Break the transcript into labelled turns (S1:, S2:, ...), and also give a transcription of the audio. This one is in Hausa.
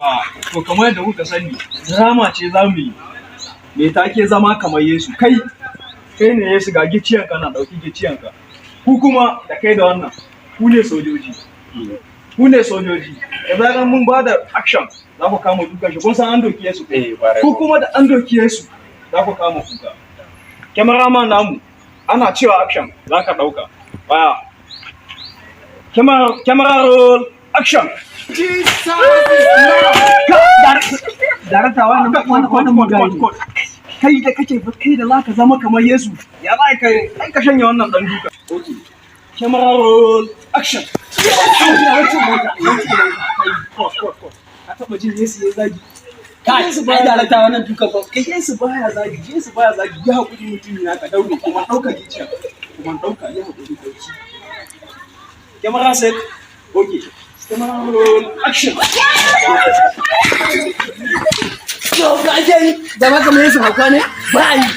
S1: To, kamar yadda kuka sani, drama ce za mu yi. Me take zama kamar Yesu. Kai, kai ne Yesu, ga gicciyanka na ɗauki gicciyanka. Ku kuma, da kai da wannan, ku ne sojoji. Ku ne sojoji. Da zarar mun ba da action, za ku kama dukan shi. Kun san an doki Yesu ko?
S2: Eh, ƙwarai.
S1: Ku kuma da an doki Yesu, za ku kama kuka. Cameraman namu, ana cewa action, za ka ɗauka. Baya. Camera, camera roll, action.
S3: Darakta, wannan mugaye ne.
S1: Kai da kake, kai da zaka zama kamar Yesu, ya za ka ai ka shanye wannan dan duka? Okay, camera roll, action. Kai, cut, cut, cut. Ka taba jin Yesu ya zagi?
S3: Kai,
S1: Yesu
S3: ai
S1: baya
S3: darakta, wannan duka ba.
S1: Kai, Yesu baya zagi, Yesu baya zagi. Ya hakuri, mutum ya ka daure kuma dauka gicciya, kuma dauka. Ya hakuri, dauki. Camera set. Okay, camera roll, action.
S3: To, ka ake yi zama kamar Yesu hauka ne? Ba a yi.